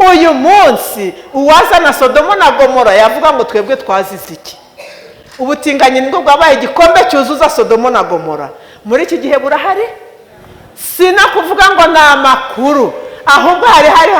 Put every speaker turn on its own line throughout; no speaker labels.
Uyu munsi uwazana Sodomo na Gomora yavuga ngo twebwe twazize iki? Ubutinganyi nibwo bwabaye igikombe cyuzuza Sodomo na Gomora. Muri iki gihe burahari, sinakuvuga ngo ni amakuru, ahubwo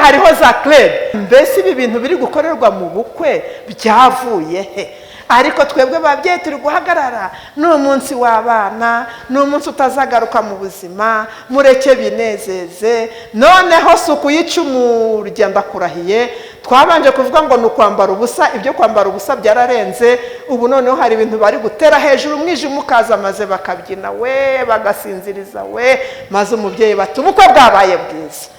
hariho za club. Mbese ibi bintu biri gukorerwa mu bukwe byavuye he? Ariko twebwe babyeyi turi guhagarara. Ni umunsi w'abana, ni umunsi utazagaruka mu buzima, mureke binezeze. Noneho si ukuyica umurya, ndakurahiye. Twabanje kuvuga ngo ni ukwambara ubusa, ibyo kwambara ubusa byararenze. Ubu noneho hari ibintu bari gutera hejuru, umwijima ukaza, maze bakabyina we, bagasinziriza we, maze umubyeyi bati ubukwe bwabaye bwiza.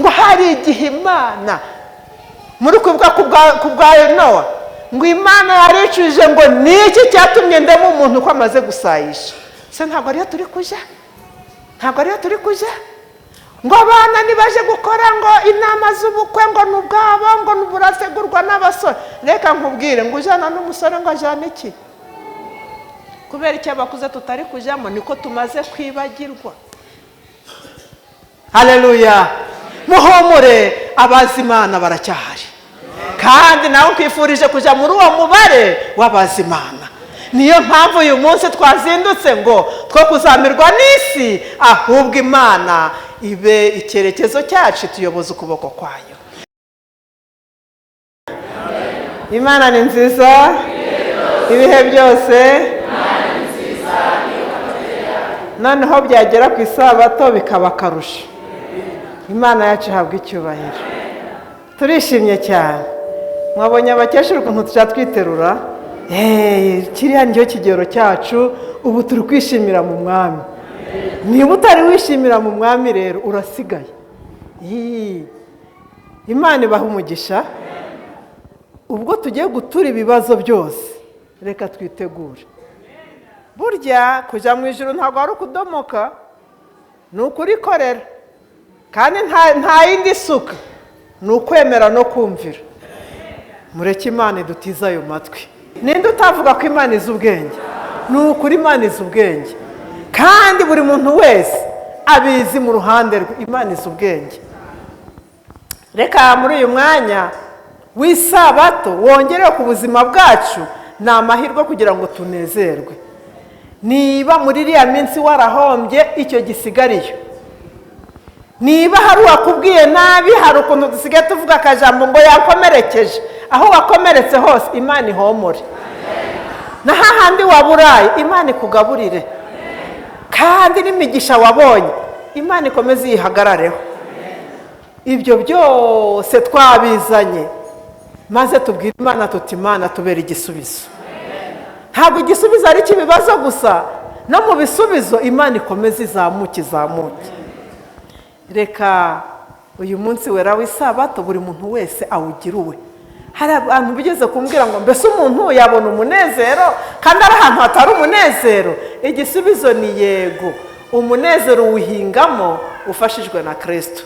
Ngo hari igihe Imana, muri kuvuga ku bwa Nowa, ngo Imana yaricujije ngo ni iki cyatumye ndema umuntu ko amaze gusayisha? Se ntabwo ariyo turi kujya? Ntabwo ariyo turi kujya? Ngo abana nibaje gukora ngo inama z'ubukwe, ngo ni ubwabo, ngo burategurwa n'abasore. Reka nkubwire ngo ujyana n'umusore ngo ajyane iki? Kubera icyo abakuze tutari kujyamo, niko tumaze kwibagirwa. Hareruya! Muhumure, abazi Imana baracyahari, kandi nawe nkwifurije kujya muri uwo mubare w'abazi Imana. Niyo mpamvu uyu munsi twazindutse ngo two kuzamirwa n'isi, ahubwo Imana ibe icyerekezo cyacu, tuyoboze ukuboko kwayo. Imana ni nziza ibihe byose, noneho byagera ku isabato bikaba akarusho. Imana yacu ihabwa icyubahiro. Turishimye cyane. Mwabonye abakecuru ukuntu tujya twiterura? Kiriya nicyo kigero cyacu. Ubu turi kwishimira mu Mwami. Niba utari wishimira mu Mwami rero, urasigaye. Imana ibaha umugisha. Ubwo tugiye gutura ibibazo byose, reka twitegure. Burya kujya mu ijoro ntabwo ari ukudomoka, ni ukurikorera, kandi nta yindi suka, ni ukwemera no kumvira. Mureke Imana idutize ayo matwi. Ninde utavuga ko Imana izi ubwenge? Ni ukuri, Imana izi ubwenge, kandi buri muntu wese abizi mu ruhande rwe. Imana izi ubwenge. Reka muri uyu mwanya w'isabato wongere ku buzima bwacu, ni amahirwe kugira ngo tunezerwe. Niba muri iriya minsi warahombye, icyo gisigariyo. Niba hari uwakubwiye nabi, hari ukuntu dusigaye tuvuga akajambo ngo yakomerekeje, aho wakomeretse hose Imana ihomore, na hahandi waburaye Imana ikugaburire, kandi n'imigisha wabonye Imana ikomeze yihagarareho. Ibyo byose twabizanye, maze tubwire Imana tuti: "Imana, tubere igisubizo." Ntabwo igisubizo ari icy'ibibazo gusa, no mu bisubizo Imana ikomeze izamuke, izamuke. Reka uyu munsi wera w'isabato buri muntu wese awugira uwe. Hari abantu bigeze kumbwira ngo mbese umuntu yabona umunezero kandi ari ahantu hatari umunezero? Igisubizo ni yego. Umunezero uwuhingamo ufashijwe na Kirisito.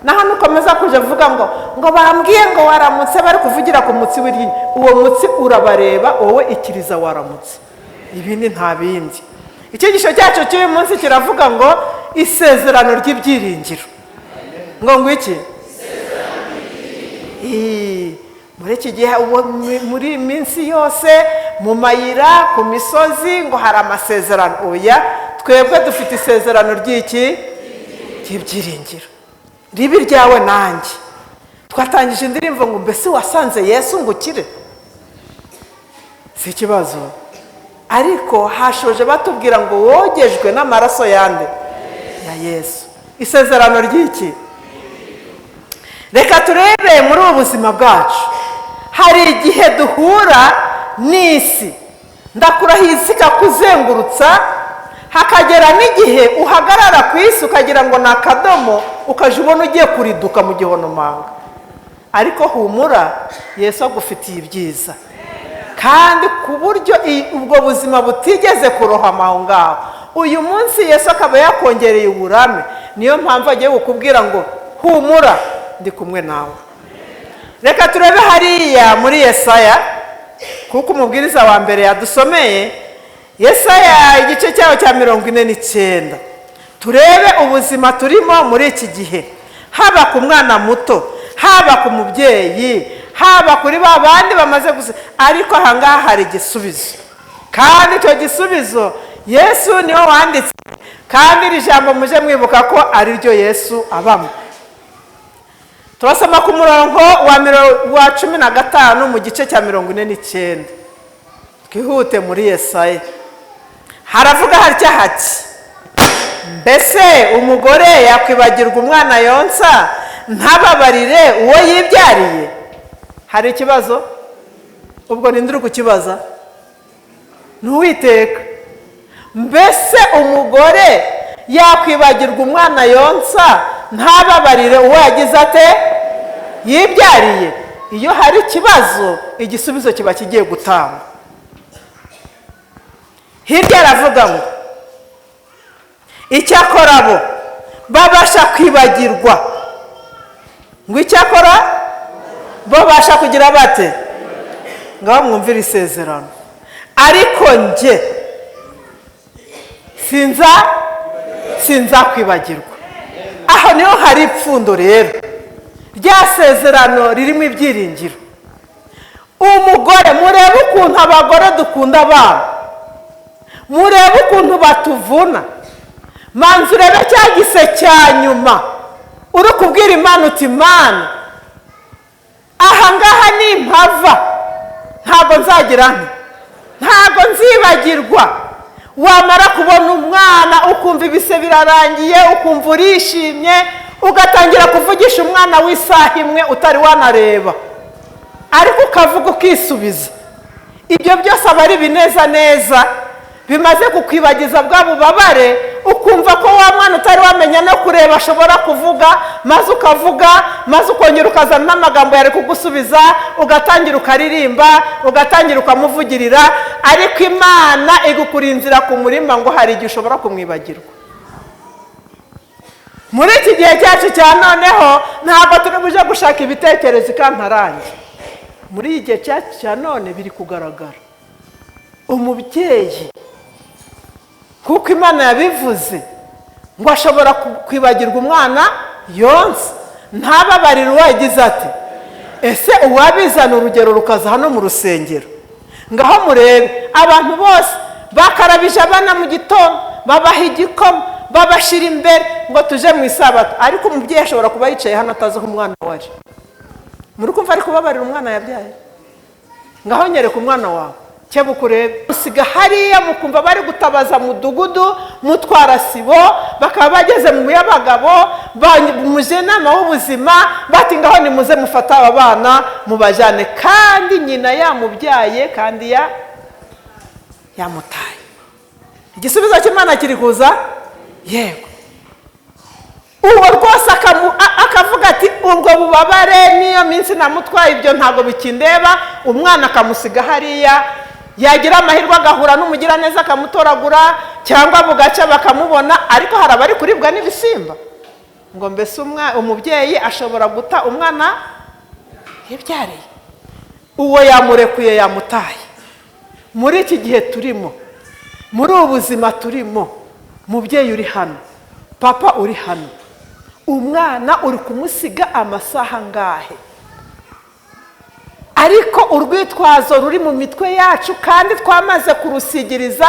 Na hano ukomeza kujya avuga ngo bambwiye ngo waramutse, bari kuvugira ku mutsi w'iryinyo, uwo mutsi urabareba wowe. Ikiriza waramutse, ibindi nta bindi. Icyigisho cyacu cy'uyu munsi kiravuga ngo isezerano ry'ibyiringiro. Ngo iki? Muri iki gihe, muri iyi minsi yose, mu mayira, ku misozi, ngo hari amasezerano. Oya, twebwe dufite isezerano ry'iki? Ry'ibyiringiro, ribi ryawe nanjye. Twatangije indirimbo ngo mbese wasanze Yesu ngo ukire? Si ikibazo, ariko hashoje batubwira ngo wogejwe n'amaraso yande? Ya Yesu. Isezerano ry'iki? Reka turebe muri ubu buzima bwacu. Hari igihe duhura n'isi, ndakurahiye, isi ikakuzengurutsa, hakagera n'igihe uhagarara ku isi ukagira ngo ni akadomo, ukajya ubona ugiye kuriduka mu gihonomanga. Ariko humura, Yesu agufitiye ibyiza, kandi ku buryo ubwo buzima butigeze kurohama aho ngaho. Uyu munsi Yesu akaba yakongereye uburame. Niyo mpamvu agiye kukubwira ngo humura, ndi kumwe nawe. Reka turebe hariya muri Yesaya, kuko umubwiriza wa mbere yadusomeye Yesaya igice cyaho cya 49, turebe ubuzima turimo muri iki gihe. Haba ku mwana muto, haba ku mubyeyi, haba kuri ba bandi bamaze gusa. Ariko ahangaha hari igisubizo, kandi icyo gisubizo Yesu niwe wanditse, kandi iri jambo mujye mwibuka ko ari ryo Yesu abamo. Turasoma ku murongo wa 15 mu gice cya 49. Twihute muri Yesaya. Haravuga hatya hati: "Mbese umugore yakwibagirwa umwana yonsa, ntababarire uwo yibyariye?" Hari ikibazo? Ubwo ninde uri kukibaza? Ni Uwiteka. Mbese umugore yakwibagirwa umwana yonsa, ntababarire uwo yagize ate? Yibyariye? Iyo hari ikibazo, igisubizo kiba kigiye gutangwa. Hirya aravuga ngo: "Icyakora bo babasha kwibagirwa." Ngo icyakora babasha kugira bate? Ngaho mwumvire isezerano: "Ariko njye sinzakwibagirwa." Aho niho hari ipfundo rero rya sezerano ririmo ibyiringiro. Umugore, murebe ukuntu abagore dukunda abana, murebe ukuntu batuvuna. Manza urebe cya gise cya nyuma uri kubwira Imana uti: "Imana, ahangaha ni impava, ntabwo nzagira nti, ntabwo nzibagirwa." Wamara kubona umwana, ukumva ibise birarangiye, ukumva urishimye, ugatangira kuvugisha umwana w'isaha imwe utari wanareba, ariko ukavuga ukisubiza. Ibyo byose aba ari ibinezaneza bimaze kukwibagiza bwa bubabare, ukumva ko wa mwana utari wamenya no kureba ashobora kuvuga, maze ukavuga, maze ukongera ukazana n'amagambo yari kugusubiza, ugatangira ukaririmba, ugatangira ukamuvugirira. Ariko Imana igukura inzira ku murima ngo hari igihe ushobora kumwibagirwa. Muri iki gihe cyacu cya noneho, ntabwo turi buje gushaka ibitekerezo ikantarange. Muri iki gihe cyacu cya none biri kugaragara umubyeyi, kuko Imana yabivuze ngo ashobora kwibagirwa umwana yonsa, ntababarire uwo yagize ati. Ese uwabizana urugero rukaza hano mu rusengero? Ngaho murebe abantu bose bakarabije abana mu gitondo, babaha igikoma, babashyira imbere ngo tuje mu isabato, ariko umubyeyi ashobora kuba yicaye hano atazi aho umwana we ari. Muri kumva ari kubabarira umwana yabyaye? Ngaho nyereka umwana wawe, kebuka urebe. Usiga hariya, mukumva bari gutabaza mudugudu, mutwara sibo, bakaba bageze mu y'abagabo, umujyanama w'ubuzima, bati: "Ngaho nimuze mufate aba bana mubajyane." Kandi nyina yamubyaye, kandi yamutaye. Igisubizo cy'Imana kiri kuza. Yego, uwo rwose akavuga ati: "Ubwo bubabare n'iyo minsi namutwaye, ibyo ntabwo bikindeba." Umwana akamusiga hariya, yagira amahirwe agahura n'umugiraneza akamutoragura, cyangwa bugacya bakamubona. Ariko hari abari kuribwa n'ibisimba. Ngo mbese umubyeyi ashobora guta umwana yibyariye? Uwo yamurekuye, yamutaye. Muri iki gihe turimo, muri ubu buzima turimo, mubyeyi uri hano, papa uri hano, umwana uri kumusiga amasaha angahe? Ariko urwitwazo ruri mu mitwe yacu, kandi twamaze kurusigiriza,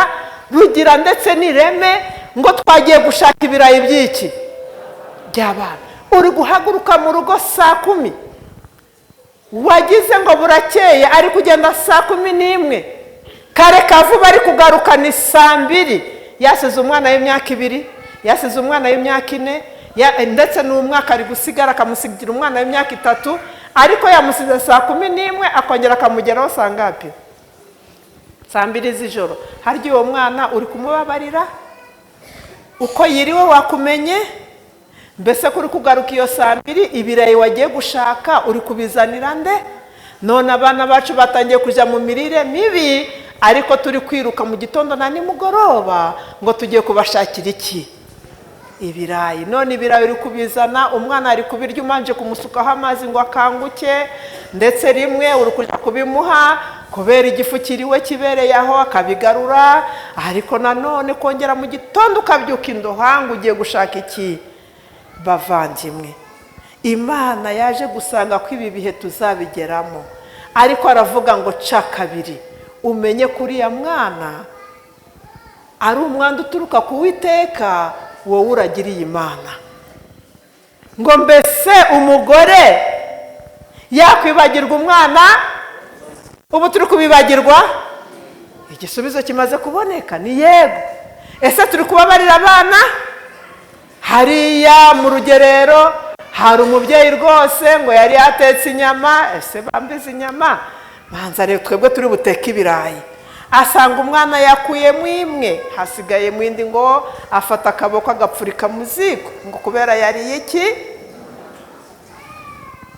rugira ndetse n'ireme, ngo twagiye gushaka ibirayi by'iki? By'abana. Uri guhaguruka mu rugo saa 10, wagize ngo burakeye, ari kugenda saa 11, kare kavuba ari kugaruka ni saa 2, yasize umwana w'imyaka 2, yasize umwana w'imyaka 4, ndetse n'umwaka ari gusigara, akamusigira umwana w'imyaka 3. Ariko yamusize saa 11, akongera akamugeraho saa ngapi? Saa 2 z'ijoro. Harya uwo mwana uri kumubabarira? Uko yiriwe wakumenye? Mbese kuri kugaruka iyo saa 2, ibirayi wagiye gushaka uri kubizanira nde? None abana bacu batangiye kujya mu mirire mibi, ariko turi kwiruka mu gitondo na nimugoroba ngo tugiye kubashakira iki? Ibirayi. None ibirayi uri kubizana, umwana ari kubirya umanje kumusukaho amazi ngo akanguke, ndetse rimwe uri kujya kubimuha kubera igifu kiriwe kibereye aho, akabigarura. Ariko nanone kongera mu gitondo ukabyuka indoha ngo ugiye gushaka iki? Bavandimwe. Imana yaje gusanga ko ibi bihe tuzabigeramo, ariko aravuga ngo ca kabiri umenye kuriya mwana ari umwanda uturuka ku Witeka, wowe uragiriye Imana. Ngo mbese umugore yakwibagirwa umwana? Ubu turi kubibagirwa? Igisubizo kimaze kuboneka ni yego. Ese turi kubabarira abana? Hariya mu rugerero hari umubyeyi rwose ngo yari yatetse inyama. Ese bambize inyama, manza rero twebwe turi buteke ibirayi, asanga umwana yakuyemo imwe, hasigayemo indi, ngo afata akaboko agapfurika mu ziko, ngo kubera yariye iki?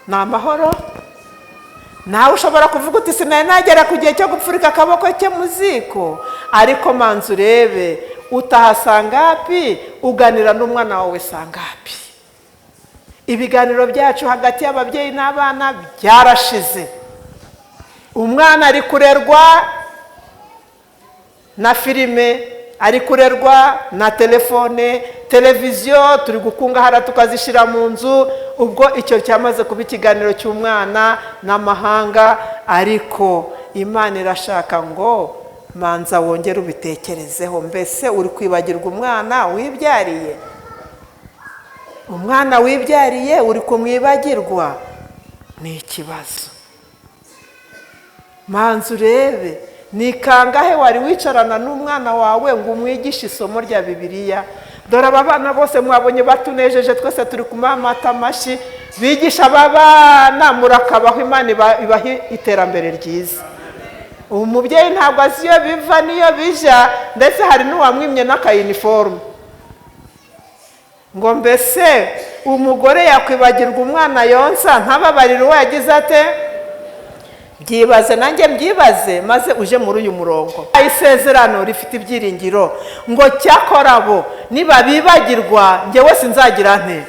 Ni amahoro. Nawe ushobora kuvuga uti sinari nagera ku gihe cyo gupfurika akaboko ke mu ziko, ariko manza urebe utaha sangapi, uganira n'umwana wawe sangapi? Ibiganiro byacu hagati y'ababyeyi n'abana byarashize. Umwana ari kurerwa na filime, ari kurerwa na telefone, televiziyo turi gukungahara tukazishyira mu nzu. Ubwo icyo cyamaze kuba ikiganiro cy'umwana n'amahanga. Ariko Imana irashaka ngo manza wongere ubitekerezeho. Mbese uri kwibagirwa umwana wibyariye? Umwana wibyariye uri kumwibagirwa, ni ikibazo. Manza urebe ni kangahe wari wicarana n'umwana wawe ngo umwigishe isomo rya Bibiliya? Dore aba bana bose mwabonye batunejeje, twese turi kumamata amashyi. Bigisha aba bana, murakabaho, Imana ibaha iterambere ryiza. Umubyeyi ntabwo azi iyo biva n'iyo bijya, ndetse hari n'uwamwimye n'akayiniforume. Ngo mbese umugore yakwibagirwa umwana yonsa, ntababarire uwo yagize ate? Byibaze nanjye mbyibaze, maze uje muri uyu murongo. Isezerano rifite ibyiringiro ngo cyakora bo nibabibagirwa, njyewe sinzagira nte?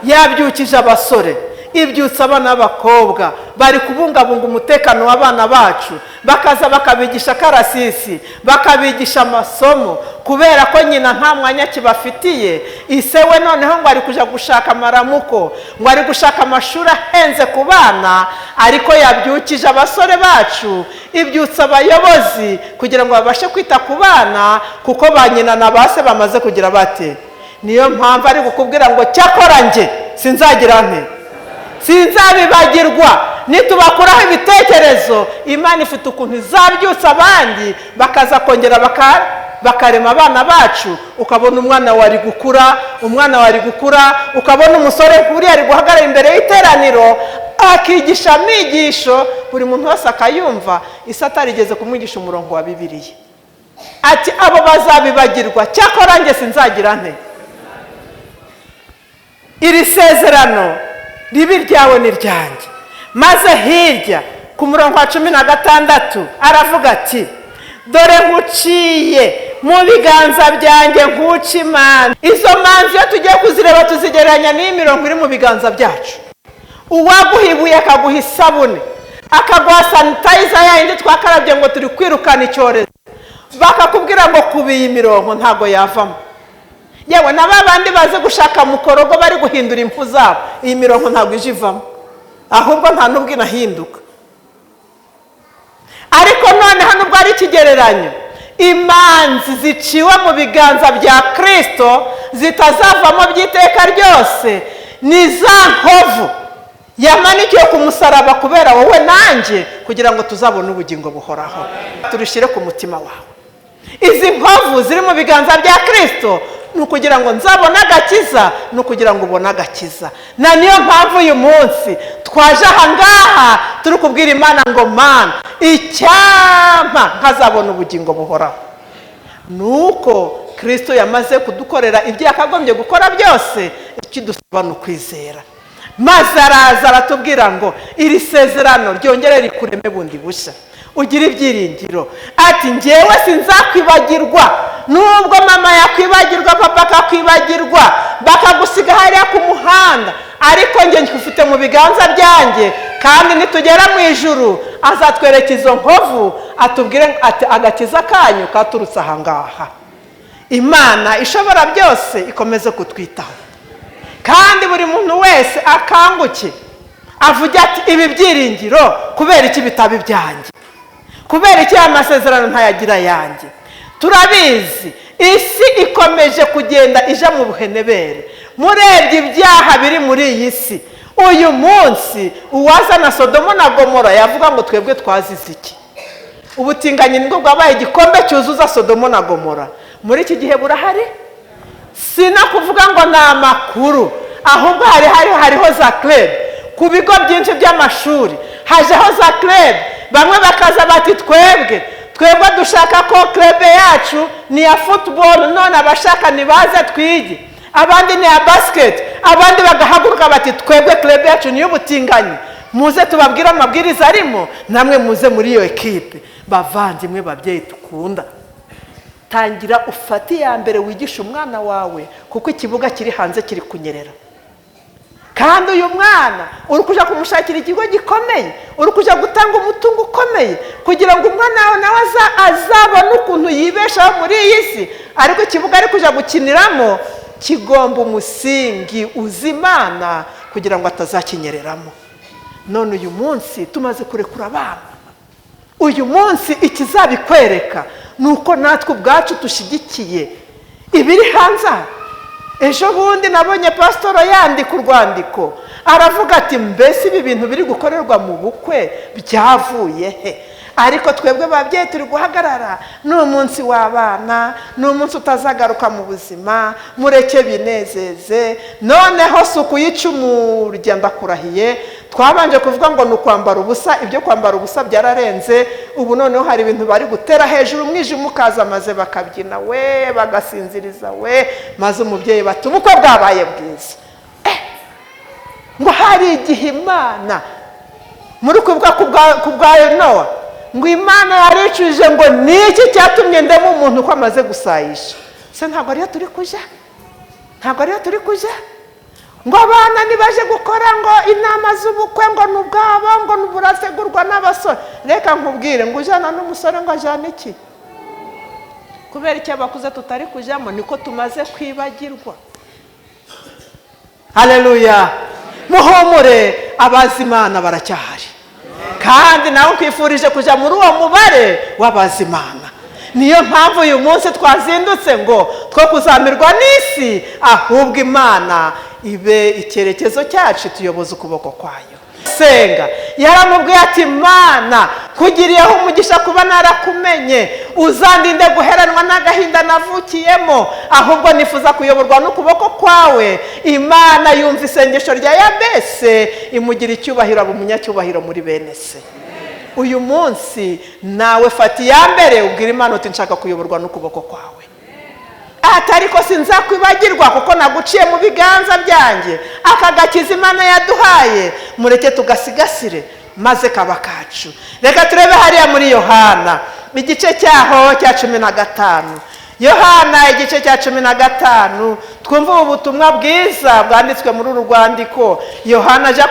Yabyukije abasore, ibyutsa abana b'abakobwa bari kubungabunga umutekano w'abana bacu, bakaza bakabigisha karasisi, bakabigisha amasomo, kubera ko nyina nta mwanya kibafitiye. Ise we noneho ngo ari kujya gushaka amaramuko, ngo ari gushaka amashuri ahenze ku bana. Ariko yabyukije abasore bacu, ibyutsa abayobozi kugira ngo babashe kwita ku bana, kuko ba nyina na ba se bamaze kugira bate? Niyo mpamvu ari kukubwira ngo cyakora njye sinzagira nte? Sinzabibagirwa. Nitubakuraho ibitekerezo, Imana ifite ukuntu izabyutsa abandi bakaza kongera bakarema abana bacu. Ukabona umwana wari gukura, umwana wari gukura, ukabona umusore nk'uriya ari guhagarara imbere y'iteraniro akigisha amigisho, buri muntu wese akayumva, isi atarigeze kumwigisha umurongo wa Bibiliya. Ati abo bazabibagirwa, cyakora njye sinzagira nte? Iri sezerano ribi ryawe ni ryanjye. Maze hirya ku murongo wa 16 aravuga ati dore nkuciye mu biganza byanjye, nkuca imanzi. Izo manzi iyo tugiye kuzireba, tuzigereranya n'iyi mirongo iri mu biganza byacu. Uwaguha ibuye, akaguha isabune, akaguha sanitizer yayindi twakarabye ngo turi kwirukana icyorezo, bakakubwira ngo kuba iyi mirongo ntabwo yavamo. Yewe na ba bandi bazi gushaka mukorogo bari guhindura impu zabo, iyi mirongo ntabwo ije ivamo, ahubwo nta n'ubwo inahinduka. Ariko noneho nubwo ari ikigereranyo, imanzi ziciwe mu biganza bya Kirisito zitazavamo by'iteka ryose ni za nkovu yamanikiwe ku musaraba kubera wowe nanjye, kugira ngo tuzabone ubugingo buhoraho. Turushyire ku mutima wawe. Izi nkovu ziri mu biganza bya Kirisito ni ukugira ngo nzabone agakiza, ni ukugira ngo ubone agakiza. Na niyo mpamvu uyu munsi twaje aha ngaha turi kubwira Imana ngo Mana, icyampa nkazabona ubugingo buhoraho. Ni uko Kirisito yamaze kudukorera ibyo yakagombye gukora byose, ikidusaba ni ukwizera. Maze araza aratubwira ngo iri sezerano ryongere rikureme bundi bushya, ugire ibyiringiro. Ati ngewe sinzakwibagirwa. Nubwo mama yakwibagirwa, papa akakwibagirwa, bakagusiga hariya ku muhanda, ariko njye ngufite mu biganza byanjye. Kandi nitugera mu ijuru azatwereka izo nkovu, atubwire ati agakiza kanyu katurutse aha ngaha. Imana ishobora byose ikomeze kutwitaho. Kandi buri muntu wese akanguke, avuge ati: "Ibi byiringiro kubera iki bitaba ibyanjye? Kubera iki aya masezerano ntayagira ayanjye?" Turabizi, isi ikomeje kugenda ija mu buhenebere. Murebye ibyaha biri muri iyi si uyu munsi, uwazana Sodomo na Gomora yavuga ngo: "Twebwe twazize iki?" Ubutinganyi nibwo bwabaye igikombe cyuzuza Sodomo na Gomora muri iki gihe. Burahari, si no kuvuga ngo ni amakuru, ahubwo hariho za club ku bigo byinshi by'amashuri, hajeho za club. Bamwe bakaza bati: Twebwe dushaka ko club yacu ni iya football, none abashaka nibaze twige." Abandi ni iya basket. Abandi bagahaguruka bati: "Twebwe club yacu ni iy'ubutinganyi, muze tubabwire amabwiriza arimo, namwe muze muri iyo ekipe." Bavandimwe, babyeyi dukunda, tangira ufate iya mbere wigisha umwana wawe, kuko ikibuga kiri hanze kiri kunyerera. Kandi uyu mwana uri kujya kumushakira ikigo gikomeye, uri kujya gutanga umutungo ukomeye kugira ngo umwana wawe nawe azabone ukuntu yibeshaho muri iyi si. Ariko ikibuga ari kujya gukiniramo kigomba umusingi uzimana kugira ngo atazakinyereramo. None uyu munsi tumaze kurekura abana. Uyu munsi ikizabikwereka ni uko natwe ubwacu dushyigikiye ibiri hanze aha. Ejo bundi nabonye pasitoro yandika urwandiko, aravuga ati: "Mbese ibi bintu biri gukorerwa mu bukwe byavuye he?" Ariko twebwe babyeyi turi guhagarara: ni umunsi w'abana, ni umunsi utazagaruka mu buzima, mureke binezeze. Noneho si ukuyica umurya, ndakurahiye. Twabanje kuvuga ngo ni ukwambara ubusa, ibyo kwambara ubusa byararenze. Ubu noneho hari ibintu bari gutera hejuru, umwijima ukaza, maze bakabyina we, bagasinziriza we, maze umubyeyi bati: "Ubukwe bwabaye bwiza." Ngo hari igihe Imana, muri kuvuga ku bwa Nowa, ngo Imana yaricujije ngo: "Ni iki cyatumye ndema umuntu ko amaze gusayisha?" Se ntabwo ariyo turi kujya? Ntabwo ariyo turi kujya? Ngo abana nibaje gukora ngo inama z'ubukwe, ngo ni ubwabo, ngo ni burategurwa n'abasore. Reka nkubwire ngo ujyana n'umusore ngo ajyane iki? Kubera icyo abakuze tutari kujyamo, niko tumaze kwibagirwa. Hareruya! Muhumure, abazi Imana baracyahari, kandi nawe nkwifurije kujya muri uwo mubare w'abazi Imana. Niyo mpamvu uyu munsi twazindutse ngo two kuzamirwa n'isi, ahubwo Imana ibe icyerekezo cyacu, tuyoboze ukuboko kwayo. Senga, yaramubwiye ati: "Mana, kugiriyeho umugisha kuba narakumenye, uzandinde guheranwa n'agahinda navukiyemo, ahubwo nifuza kuyoborwa n'ukuboko kwawe." Imana yumva isengesho rya Yabese, imugira icyubahiro, aba umunyacyubahiro muri bene se. Uyu munsi nawe fata iya mbere, ubwira Imana uti: "Nshaka kuyoborwa n'ukuboko kwawe." Ati: "Ariko sinzakwibagirwa kuko naguciye mu biganza byanjye." Aka gakiza Imana yaduhaye, mureke tugasigasire maze kaba kacu. Reka turebe hariya muri Yohana, igice cyaho cya 15. Yohana igice cya 15, twumve ubu butumwa bwiza bwanditswe muri uru rwandiko Yohana ajya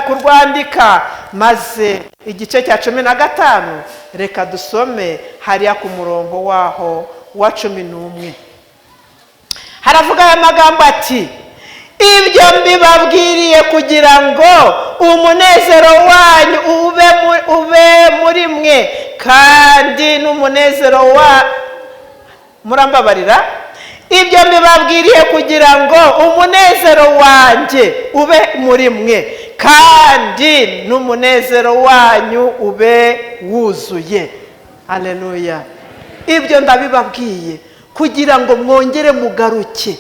kurwandika. Maze igice cya 15, reka dusome hariya ku murongo waho wa 11. Haravuga aya magambo ati: "Ibyo mbibabwiriye kugira ngo umunezero wanyu ube muri mwe, kandi n'umunezero wa..." Murambabarira. "Ibyo mbibabwiriye kugira ngo umunezero wanjye ube muri mwe, kandi n'umunezero wanyu ube wuzuye." Aleluya! Ibyo ndabibabwiye kugira ngo mwongere mugaruke,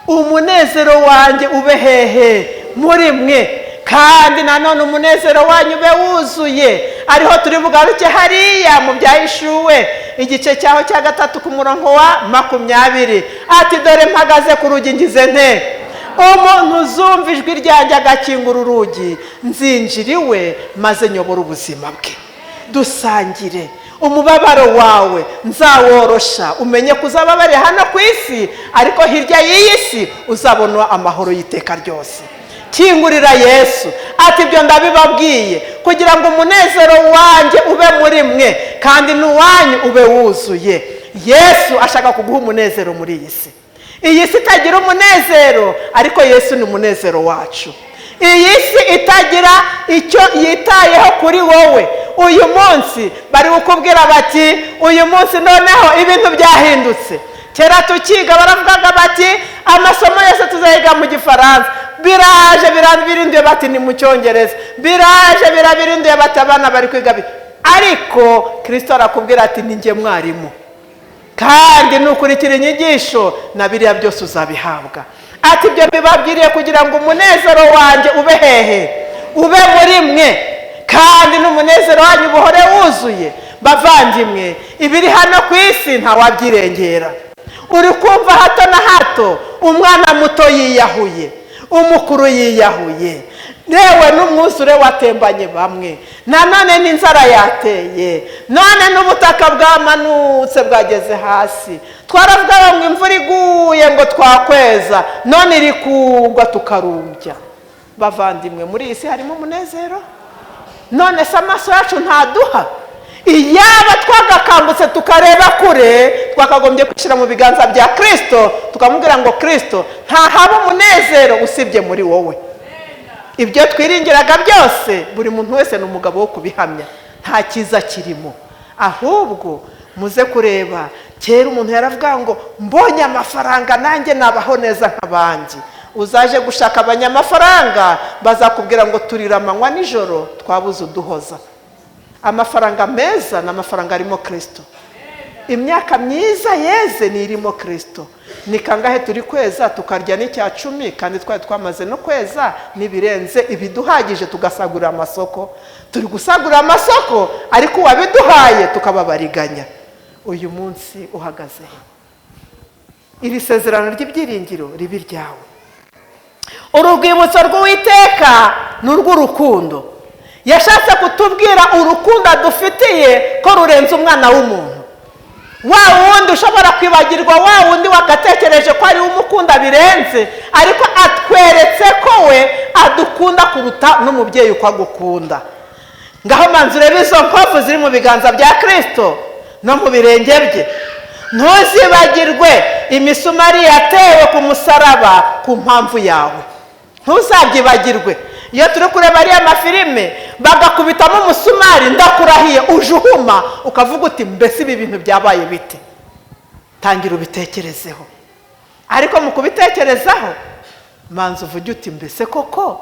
umunezero wanjye ube hehe? Muri mwe, kandi nanone umunezero wanyu ube wuzuye. Ariho turi bugaruke hariya mu Byahishuwe, igice cyaho cya 3, ku murongo wa 20, ati: "Dore mpagaze ku rugi, ngize nte? Umuntu uzumva ijwi ryanjye agakingura urugi, nzinjira iwe maze nyobora ubuzima bwe, dusangire umubabaro wawe, nzaworosha. Umenye ko uzababarira hano ku isi, ariko hirya y'iyi si uzabona amahoro y'iteka ryose." Kingurira Yesu. Ati: "Ibyo ndabibabwiye kugira ngo umunezero wanjye ube muri mwe, kandi n'uwanyu ube wuzuye." Yesu ashaka kuguha umunezero muri iyi si. Iyi si itagira umunezero, ariko Yesu ni umunezero wacu. Iyi si itagira icyo yitayeho kuri wowe, uyu munsi bari kukubwira bati: "Uyu munsi noneho ibintu byahindutse." Kera tukiga baravugaga bati: "Amasomo yose tuzayiga mu Gifaransa." Biraje birabirinduye, bati: "Ni mu Cyongereza." Biraje birabirinduye, bati: "Abana bari kwiga." Ariko Kirisito arakubwira ati: "Ni njye mwarimu, kandi nukurikira inyigisho na biriya byose uzabihabwa." Ati: "Ibyo mbibabwiriye kugira ngo umunezero wanjye ube hehe? Ube muri mwe, kandi n'umunezero wanyu buhore wuzuye." Bavandimwe, ibiri hano ku isi ntawabyirengera. Uri kumva hato na hato umwana muto yiyahuye, umukuru yiyahuye, yewe n'umwuzure watembanye bamwe, nanone n'inzara yateye, none n'ubutaka bwamanutse bwageze hasi. Twaravuga ngo imvura iguye ngo twakweza, none iri kugwa tukarumbya. Bavandimwe, muri iyi si harimo umunezero? None se amaso yacu ntaduha? Iyaba twagakangutse tukareba kure, twakagombye kwishyira mu biganza bya Kirisito, tukamubwira ngo: "Kirisito, ntahaba umunezero usibye muri wowe." Ibyo twiringiraga byose, buri muntu wese ni umugabo wo kubihamya, nta cyiza kirimo. Ahubwo muze kureba, kera umuntu yaravuga ngo: "Mbonye amafaranga nanjye nabaho neza nk'abandi." Uzaje gushaka abanyamafaranga, bazakubwira ngo: "Turira amanywa nijoro, twabuze uduhoza." Amafaranga meza ni amafaranga arimo Kirisito. Imyaka myiza yeze ni irimo Kirisito. Ni kangahe turi kweza tukarya n'icya cumi, kandi twari twamaze no kweza n'ibirenze ibiduhagije, tugasagurira amasoko? Turi gusagurira amasoko, ariko uwabiduhaye tukababariganya. Uyu munsi uhagaze he? Iri sezerano ry'ibyiringiro ribe iryawe. Uru rwibutso rw'Uwiteka ni urw'urukundo. Yashatse kutubwira urukundo adufitiye ko rurenze umwana w'umuntu, wa wundi ushobora kwibagirwa, wa wundi wagatekereje ko ari we umukunda birenze, ariko atweretse ko we adukunda kuruta n'umubyeyi uko agukunda. Ngaho manza urebe izo nkovu ziri mu biganza bya Kirisito no mu birenge bye. Ntuzibagirwe imisumari yatewe ku musaraba ku mpamvu yawe, ntuzabyibagirwe. Iyo turi kureba ariya mafilime bagakubitamo umusumari, ndakurahiye uje uhuma ukavuga uti: "Mbese ibi bintu byabaye bite?" Tangira ubitekerezeho, ariko mu kubitekerezaho manza uvuge uti: "Mbese koko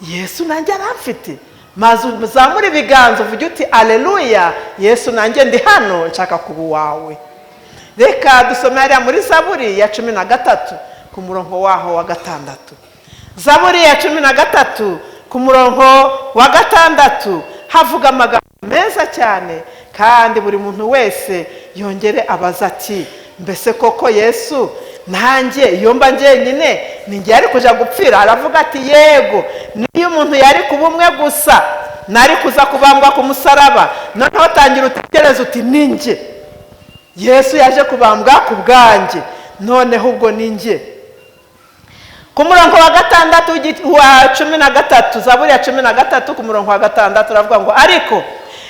Yesu nanjye aramfite?" Maze uzamure ibiganza uvuge uti: "Aleluya, Yesu, nanjye ndi hano, nshaka kuba uwawe." Reka dusome hariya muri Zaburi ya 13 ku murongo waho wa 6. Zaburi ya 13 ku murongo wa 6 havuga amagambo meza cyane, kandi buri muntu wese yongere abaza ati: "Mbese koko Yesu, nanjye iyo mba njyenyine ni njye yari kujya gupfira?" Aravuga ati: "Yego, niyo umuntu yari kuba umwe gusa, nari kuza kubambwa ku musaraba." Noneho tangira utekereze uti: "Ni njye Yesu yaje kubambwa ku bwanjye, noneho ubwo ni njye." Ku murongo wa 6 wa 13, Zaburi ya 13 ku murongo wa 6, uravuga ngo: "Ariko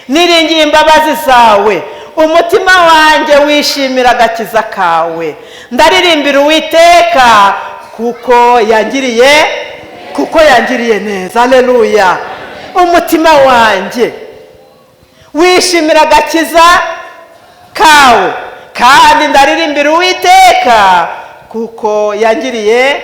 niringiye imbabazi zawe, umutima wanjye wishimira agakiza kawe. Ndaririmbira Uwiteka kuko yangiriye neza." Aleluya! Umutima wanjye wishimira agakiza kawe, kandi ndaririmbira Uwiteka kuko yangiriye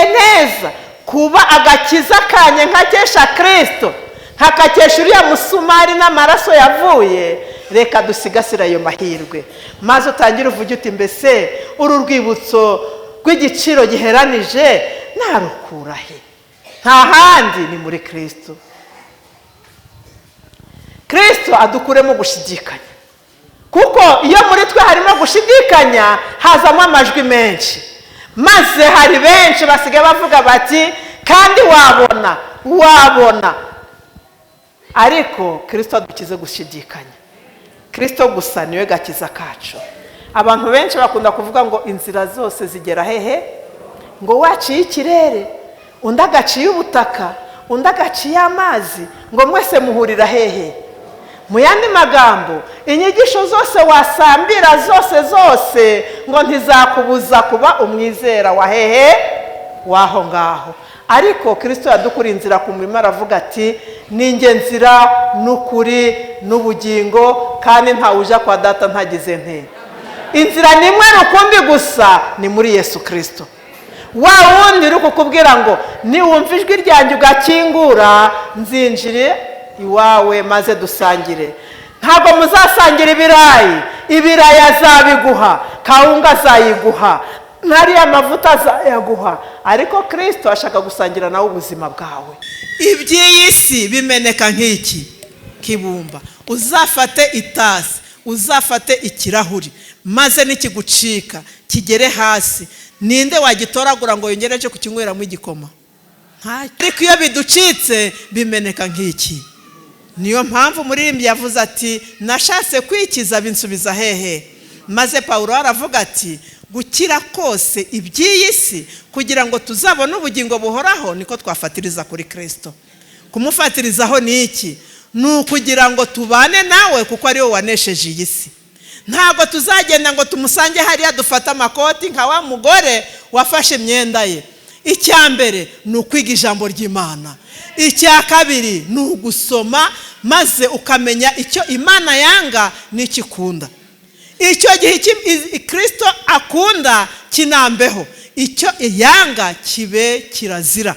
neza. Kuba agakiza kanjye nkakesha Kirisito, nkakakesha uriya musumari n'amaraso yavuye, reka dusigasire ayo mahirwe. Maze utangire uvuge uti: "Mbese uru rwibutso rw'igiciro giheranije narukura he?" Nta handi, ni muri Kirisito. Kirisito adukuremo gushidikanya, kuko iyo muri twe harimo gushidikanya hazamo amajwi menshi. Maze hari benshi basigaye bavuga bati: "Kandi wabona, wabona." Ariko Kirisito adukize gushidikanya. Kirisito gusa niwe gakiza kacu. Abantu benshi bakunda kuvuga ngo inzira zose zigera hehe? Ngo waciye ikirere, undi agaciye ubutaka, undi agaciye amazi, ngo mwese muhurira hehe? Mu yandi magambo, inyigisho zose wasambira zose zose ngo ntizakubuza kuba umwizera wa hehe? W'aho ngaho. Ariko Kirisito yadukuriye inzira ku murima, aravuga ati: "Ninjye nzira n'ukuri n'ubugingo, kandi ntawe ujya kwa Data ntagize nte." Inzira ni imwe rukumbi gusa, ni muri Yesu Kirisito, wa wundi uri kukubwira ngo: "Niwumva ijwi ryanjye ugakingura, nzinjire iwawe maze dusangire." Ntabwo muzasangira ibirayi. Ibirayi azabiguha, kawunga azayiguha, n'ariya mavuta azayaguha, ariko Kirisito ashaka gusangira nawe ubuzima bwawe. Iby'iyi si bimeneka nk'iki kibumba. Uzafate itasi, uzafate ikirahuri, maze nikigucika kigere hasi, ninde wagitoragura ngo yongere aje kukinyweramo igikoma? Ariko iyo biducitse bimeneka nk'iki. Niyo mpamvu umuririmbyi yavuze ati: "Nashatse kwikiza, binsubiza hehe?" Maze Paul aravuga ati: "Gukira kose iby'iyi si kugira ngo tuzabone ubugingo buhoraho, niko twafatiriza kuri Kirisito." Kumufatirizaho ni iki? Ni ukugira ngo tubane nawe, kuko ariwe wanesheje iyi si. Ntabwo tuzagenda ngo tumusange hariya dufate amakoti nka wa mugore wafashe imyenda ye. Icya mbere ni ukwiga ijambo ry'Imana. Icya kabiri ni ugusoma, maze ukamenya icyo Imana yanga n'icyo ikunda. Icyo gihe Kirisito akunda kinambeho, icyo yanga kibe kirazira.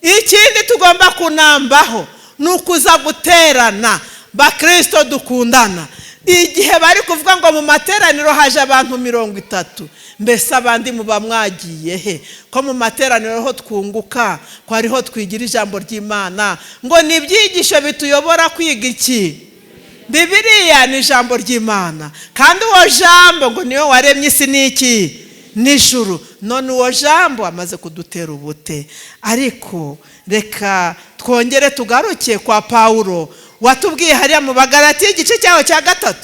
Ikindi tugomba kunambaho ni ukuza guterana. Bakirisito dukundana, igihe bari kuvuga ngo mu materaniro haje abantu 30, mbese abandi muba mwagiye he? Ko mu materaniro ho twunguka, ko ariho twigira ijambo ry'Imana, ngo ni ibyigisho bituyobora kwiga iki? Bibiriya ni ijambo ry'Imana, kandi uwo jambo ngo niwe waremye isi n'iki? N'ijuru. None uwo jambo amaze kudutera ubute. Ariko reka twongere tugaruke kwa Pawulo watubwiye hariya mu Bagarati igice cyaho cya 3.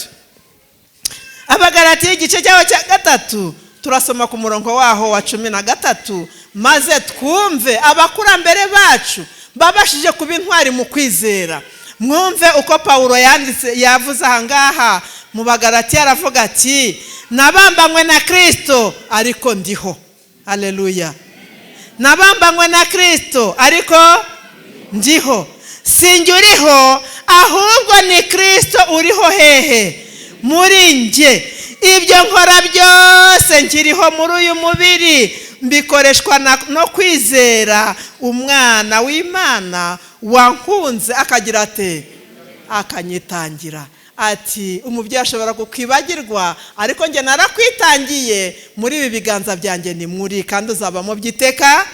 Abagarati igice cyaho cya 3, turasoma ku murongo waho wa 13, maze twumve abakurambere bacu babashije kuba intwari mu kwizera. Mwumve uko Pawulo yanditse, yavuze aha ngaha mu Bagarati, aravuga ati: "Nabambanywe na Kirisito, ariko ndiho." Aleluya! "Nabambanywe na Kirisito, ariko ndiho. Sinjye uriho, ahubwo ni Kirisito uriho hehe? Muri njye. Ibyo nkora byose nkiriho muri uyu mubiri, mbikoreshwa no kwizera Umwana w'Imana wankunze akagira ate? Akanyitangira." Ati: "Umubyeyi ashobora kukwibagirwa, ariko njye narakwitangiye. Muri ibi biganza byanjye ni muri, kandi uzabamo byiteka."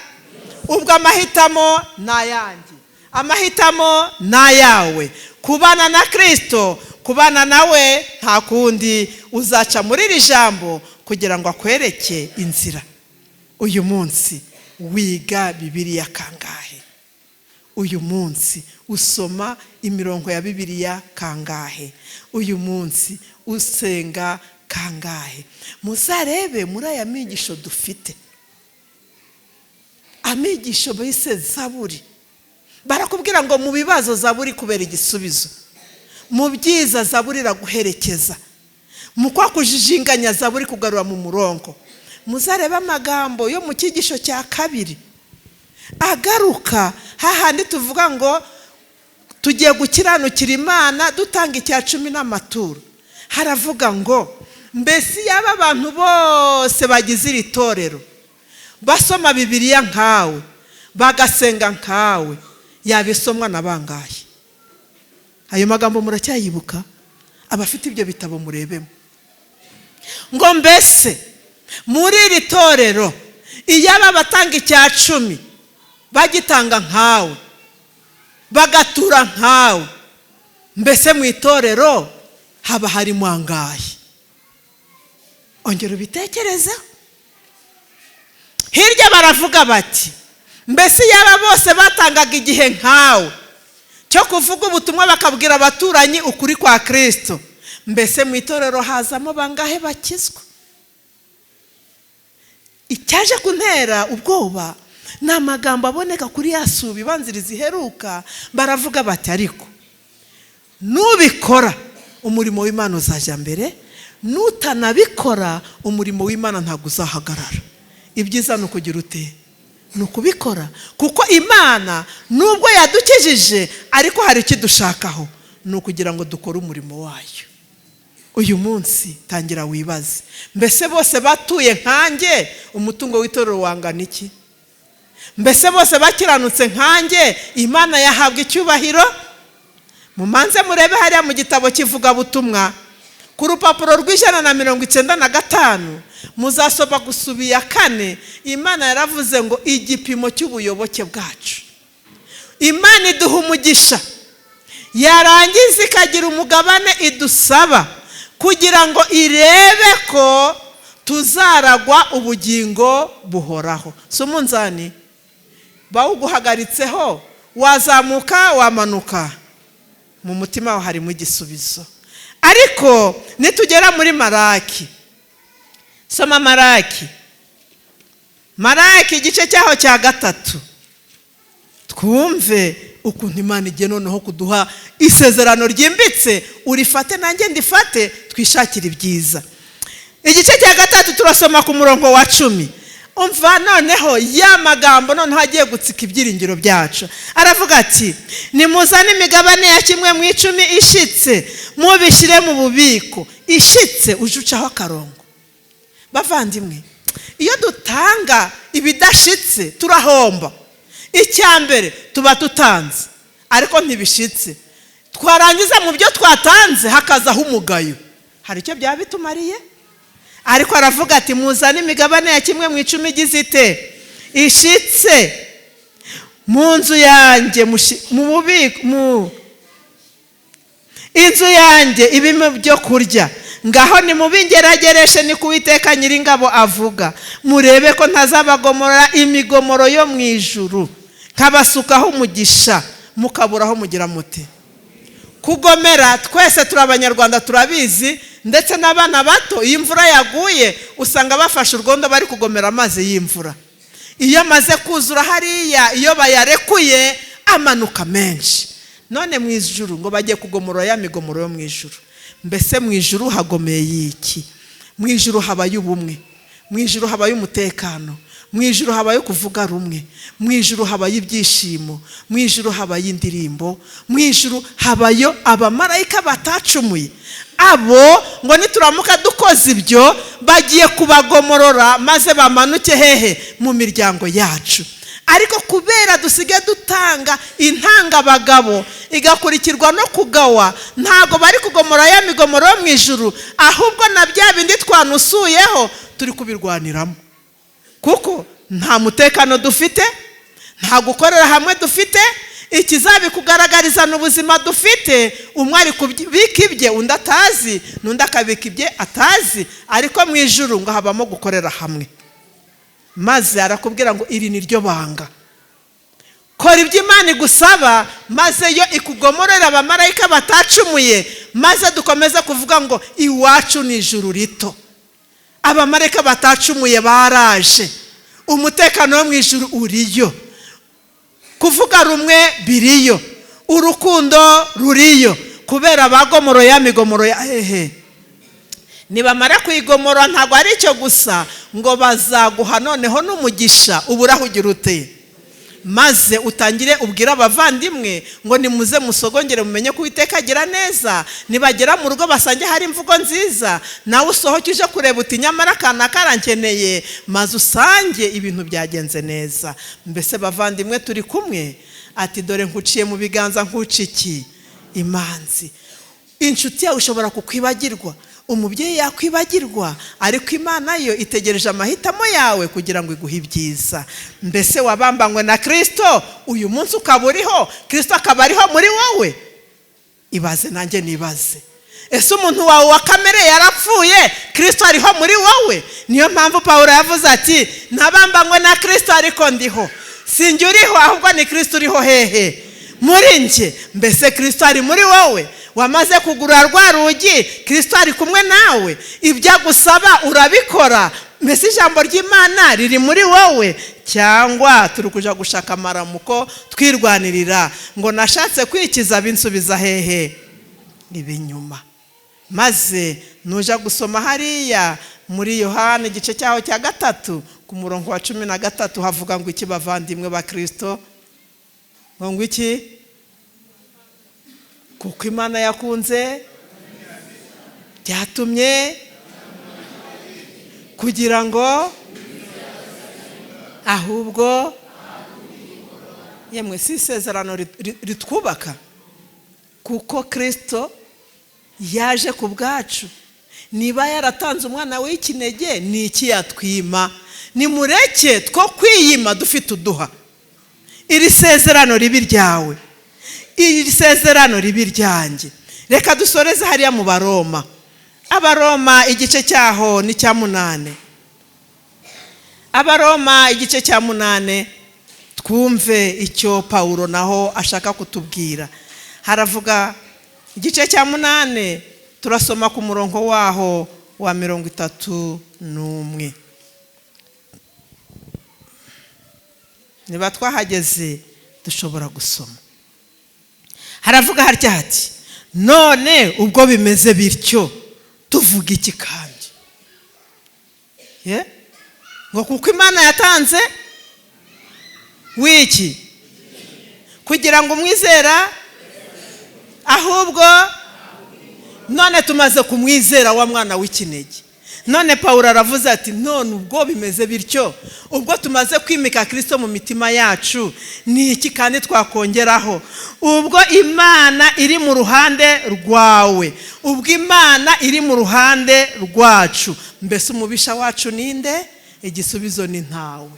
Ubwo amahitamo ni ayanjye, amahitamo ni ayawe: kubana na Kirisito, kubana nawe. Nta kundi, uzaca muri iri jambo kugira ngo akwereke inzira. Uyu munsi wiga Bibiriya kangahe? Uyu munsi usoma imirongo ya Bibiliya kangahe? Uyu munsi usenga kangahe? Muzarebe muri aya migisho dufite, amigisho bise Zaburi, barakubwira ngo mu bibazo Zaburi kubera igisubizo, mu byiza Zaburi iraguherekeza, mu kwa kujijinganya Zaburi kugarura mu murongo. Muzarebe amagambo yo mu cyigisho cya kabiri agaruka hahandi tuvuga ngo tugiye gukiranukira Imana dutanga icya cumi n'amaturo. Haravuga ngo: mbese yaba abantu bose bagize iri torero basoma Bibiliya nkawe, bagasenga nkawe, yabisomwa na bangahe? Ayo magambo muracyayibuka? Abafite ibyo bitabo murebemo. Ngo mbese muri iri torero iyaba abatanga icya cumi bagitanga nkawe, bagatura nkawe, mbese mu itorero haba harimo angahe? Ongera ubitekerezeho. Hirya baravuga bati: mbese yaba bose batangaga igihe nkawe cyo kuvuga ubutumwa, bakabwira abaturanyi ukuri kwa Kirisito, mbese mu itorero hazamo bangahe bakizwa? Icyaje kuntera ubwoba ni amagambo aboneka kuri ya suba ibanziriza iheruka. Baravuga bati: ariko Nubikora, umurimo w'Imana uzajya mbere. Nutanabikora, umurimo w'Imana ntabwo uzahagarara. Ibyiza ni ukugira ute? Ni ukubikora, kuko Imana nubwo yadukijije, ariko hari ikidushakaho, ni ukugira ngo dukore umurimo wayo. Uyu munsi tangira wibaze: mbese bose batuye nkanjye, umutungo w'itorero wangana iki? Mbese bose bakiranutse nkanjye, Imana yahabwa icyubahiro? Mumanze murebe hariya mu gitabo kivugabutumwa, ku rupapuro rw'195, muzasoma gusubiya kane. Imana yaravuze ngo igipimo cy'ubuyoboke bwacu. Imana iduha umugisha, yarangiza ikagira umugabane idusaba kugira ngo irebe ko tuzaragwa ubugingo buhoraho. Si umunzani bawuguhagaritseho, wazamuka, wamanuka? Mu mutima wawe harimo igisubizo. Ariko nitugera muri Maraki, soma Maraki, Maraki igice cyaho cya 3, twumve ukuntu Imana igiye noneho kuduha isezerano ryimbitse. Urifate nanjye ndifate, twishakire ibyiza. Igice cya 3, turasoma ku murongo wa 10. Umva noneho ya magambo noneho agiye gutsika ibyiringiro byacu. Aravuga ati: "Nimuzane imigabane ya kimwe mu icumi ishitse, mubishyire mu bubiko." Ishitse, uje ucaho akarongo. Bavandimwe, iyo dutanga ibidashitse turahomba. Icya mbere, tuba tutanze ariko ntibishitse, twarangiza mu byo twatanze hakazaho umugayo. Hari icyo byaba bitumariye? Ariko aravuga ati: "Muzane imigabane ya kimwe mu icumi igize ite? Ishitse mu nzu yanjye, mu bubiko, mu inzu yanjye ibimo byo kurya. Ngaho nimubingeragereshe, ni ku Uwiteka Nyiringabo avuga, murebe ko ntazabagomora imigomoro yo mu ijuru, nkabasukaho umugisha, mukaburaho mugira muti." Kugomera, twese turi Abanyarwanda turabizi, ndetse n'abana bato, iyo imvura yaguye usanga bafashe urwondo bari kugomera amazi y'imvura. Iyo amaze kuzura hariya, iyo bayarekuye amanuka menshi. None mu ijuru ngo bagiye kugomora ya migomoro yo mu ijuru. Mbese mu ijuru hagomeye iki? Mu ijuru habayo ubumwe, mu ijuru habayo umutekano, mu ijuru habayo kuvuga rumwe, mu ijuru habayo ibyishimo, mu ijuru habayo indirimbo, mu ijuru habayo abamarayika batacumuye. Abo ngo nituramuka dukoze ibyo, bagiye kubagomorora maze bamanuke hehe? Mu miryango yacu. Ariko kubera dusigaye dutanga intangabagabo igakurikirwa no kugawa, ntabwo bari kugomora ya migomoro yo mu ijuru, ahubwo na bya bindi twanusuyeho turi kubirwaniramo, kuko nta mutekano dufite, nta gukorera hamwe dufite. Ikizabikugaragariza ni ubuzima dufite. Umwe ari kubika ibye undi atazi, n'undi akabika ibye atazi. Ariko mu ijuru ngo habamo gukorera hamwe. Maze arakubwira ngo iri ni ryo banga: kora ibyo Imana igusaba, maze yo ikugomorera abamarayika batacumuye, maze dukomeze kuvuga ngo iwacu ni ijuru rito. Abamarayika batacumuye baraje, umutekano wo mu ijuru uriyo, kuvuga rumwe biriyo, urukundo ruriyo. Kubera abagomoro ya migomoro ya hehe, nibamara kuyigomora, ntabwo ari icyo gusa, ngo bazaguha noneho n'umugisha uburaho ugira ute, maze utangire ubwire abavandimwe ngo nimuze musogongere mumenye ko Uwiteka agira neza. Nibagera mu rugo basange hari imvugo nziza, nawe usohoke uje kureba uti: "Nyamara akana karankeneye", maze usange ibintu byagenze neza. Mbese bavandimwe, turi kumwe? Ati: "Dore nkuciye mu biganza nkuca iki? Imanzi." Inshuti yawe ishobora kukwibagirwa, umubyeyi yakwibagirwa, ariko Imana yo itegereje amahitamo yawe kugira ngo iguhe ibyiza. Mbese wabambanywe na Kirisito, uyu munsi ukaba uriho, Kirisito akaba ariho muri wowe? Ibaze nanjye nibaze: ese umuntu wawe wa kamere yarapfuye, Kirisito ariho muri wowe? Niyo mpamvu Paul yavuze ati: "Nabambanywe na Kirisito, ariko ndiho sinjye uriho, ahubwo ni Kirisito uriho hehe? Muri njye." Mbese Kirisito ari muri wowe? Wamaze kugura rwa rugi? Kirisito ari kumwe nawe? Ibyo agusaba urabikora? Mbese ijambo ry'Imana riri muri wowe, cyangwa turi kujya gushaka amaramuko twirwanirira ngo nashatse kwikiza binsubiza hehe? Ibinyuma. Maze nuja gusoma hariya muri Yohana igice cyaho cya 3 ku murongo wa 13, havuga ngo iki bavandimwe ba Kristo? Ngo iki? Kuko Imana yakunze byatumye kugira ngo ahubwo yemwe si isezerano ritwubaka, kuko Kristo yaje ku bwacu. Niba yaratanze umwana w'ikinege, ni iki yatwima? Nimureke two kwiyima dufite uduha. Iri sezerano ribi ryawe, iri sezerano ribi ryanjye. Reka dusoreze hariya mu Baroma. Abaroma igice cyaho ni cya 8. Abaroma igice cya 8, twumve icyo Pawulo naho ashaka kutubwira. Haravuga igice cya 8, turasoma ku murongo waho wa 31. Niba twahageze dushobora gusoma. Haravuga harya hati: none ubwo bimeze bityo tuvuga iki kandi? Ngo kuko Imana yatanze wiki kugira ngo umwizera, ahubwo none tumaze kumwizera wa mwana w'ikinege. None Pawulo aravuze ati none ubwo bimeze bityo, ubwo tumaze kwimika Kristo mu mitima yacu, ni iki kandi twakongeraho? Ubwo Imana iri mu ruhande rwawe, ubwo Imana iri mu ruhande rwacu, mbese umubisha wacu ninde? Igisubizo ni ntawe.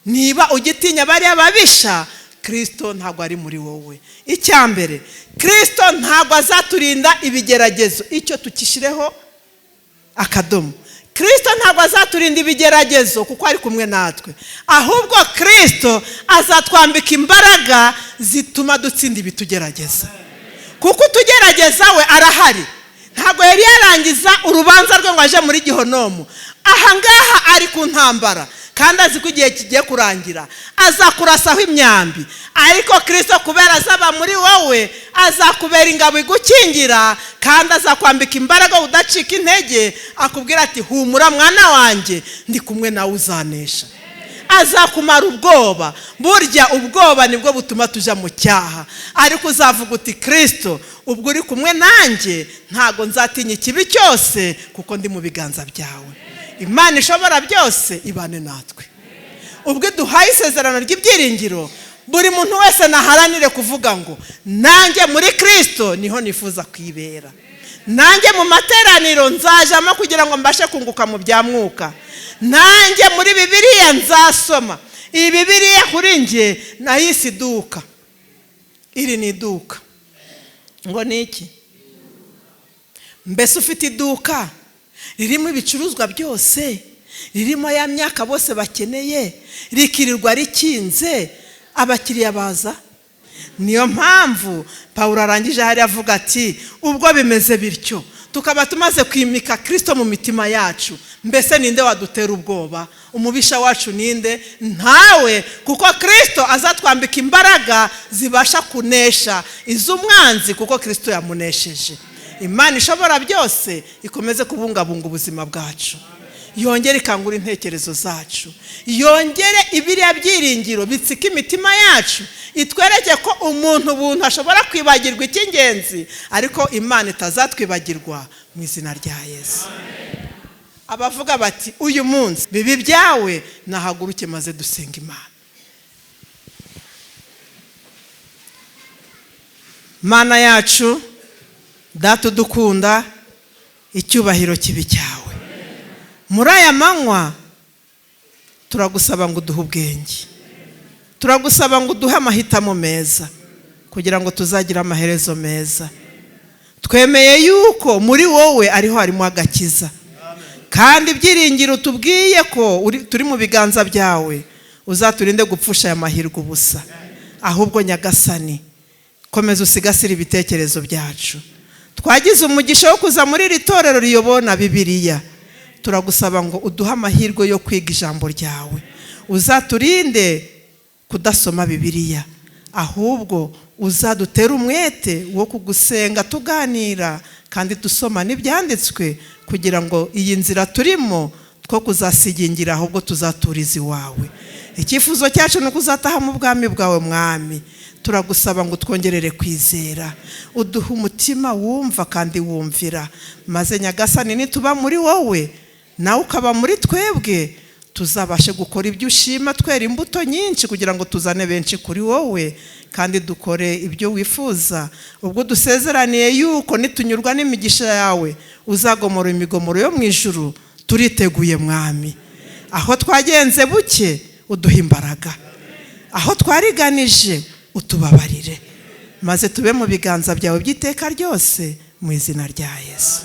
Niba ugitinya bariya babisha, Kristo ntabwo ari muri wowe. Icya mbere, Kristo ntabwo azaturinda ibigeragezo, icyo tukishireho akadomo. Kristo ntabwo azaturinda ibigeragezo kuko ari kumwe natwe, ahubwo Kristo azatwambika imbaraga zituma dutsinda ibitugerageza, kuko utugerageza we arahari. Ntabwo yari yarangiza urubanza rwe ngo aje muri gihonomu. Aha ngaha ari ku ntambara kandi azi ko igihe kigiye kurangira, azakurasaho imyambi. Ariko Kristo kubera azaba muri wowe, azakubera ingabo igukingira, kandi azakwambika imbaraga udacika intege, akubwira ati humura mwana wanjye, ndi kumwe nawe uzanesha. Azakumara ubwoba. Burya ubwoba nibwo butuma tuja mu cyaha, ariko uzavuga uti Kristo ubwo uri kumwe nanjye, ntago nzatinya ikibi cyose kuko ndi mu biganza byawe. Imana ishobora byose ibane natwe. Ubwo duhaye isezerano ry'ibyiringiro, buri muntu wese naharanire kuvuga ngo nanjye muri Kristo niho nifuza kwibera, nanjye mu materaniro nzajamo kugira ngo mbashe kunguka mu bya mwuka, nanjye muri Bibiliya nzasoma. Iyi Bibiliya kuri njye nayise iduka. Iri ni iduka. Ngo ni iki? Mbese ufite iduka ririmo ibicuruzwa byose, ririmo ya myaka bose bakeneye, rikirirwa rikinze, abakiriya baza. Niyo mpamvu Pawulo arangije hariya avuga ati ubwo bimeze bityo, tukaba tumaze kwimika Kristo mu mitima yacu, mbese ninde wadutera ubwoba? Umubisha wacu ninde? Ntawe, kuko Kristo azatwambika imbaraga zibasha kunesha iz'umwanzi, kuko Kristo yamunesheje. Imana ishobora byose ikomeze kubungabunga ubuzima bwacu, yongere ikangura intekerezo zacu, yongere ibiriya byiringiro bitsika imitima yacu, itwereke ko umuntu ubuntu ashobora kwibagirwa icy'ingenzi, ariko Imana itazatwibagirwa mu izina rya Yesu. Abavuga bati uyu munsi bibi byawe, nahaguruke maze dusenga Imana. Mana yacu, Data udukunda, icyubahiro kibi cyawe. Muri aya manywa turagusaba ngo uduhe ubwenge, turagusaba ngo uduhe amahitamo meza kugira ngo tuzagire amaherezo meza. Twemeye yuko muri wowe ariho harimo agakiza, kandi ibyiringiro tubwiye ko turi mu biganza byawe, uzaturinde gupfusha aya mahirwe ubusa. Ahubwo Nyagasani, komeza usigasire ibitekerezo byacu. Twagize umugisha wo kuza muri iri torero riyobowe na Bibiliya, turagusaba ngo uduhe amahirwe yo kwiga ijambo ryawe. Uzaturinde kudasoma Bibiliya, ahubwo Uzadutere umwete wo kugusenga, tuganira kandi dusoma n'ibyanditswe, kugira ngo iyi nzira turimo two kuzasigingira, ahubwo tuzaturiza iwawe. Icyifuzo cyacu ni ukuzataha mu bwami bwawe. Mwami, turagusaba ngo utwongerere kwizera, uduhe umutima wumva kandi wumvira, maze Nyagasani, nituba muri wowe nawe ukaba muri twebwe, tuzabashe gukora ibyo ushima, twera imbuto nyinshi kugira ngo tuzane benshi kuri wowe kandi dukore ibyo wifuza. Ubwo dusezeraniye yuko nitunyurwa n'imigisha yawe uzagomora imigomoro yo mu ijuru, turiteguye, Mwami. Aho twagenze buke, uduha imbaraga; aho twariganije, utubabarire, maze tube mu biganza byawe by'iteka ryose, mu izina rya Yesu.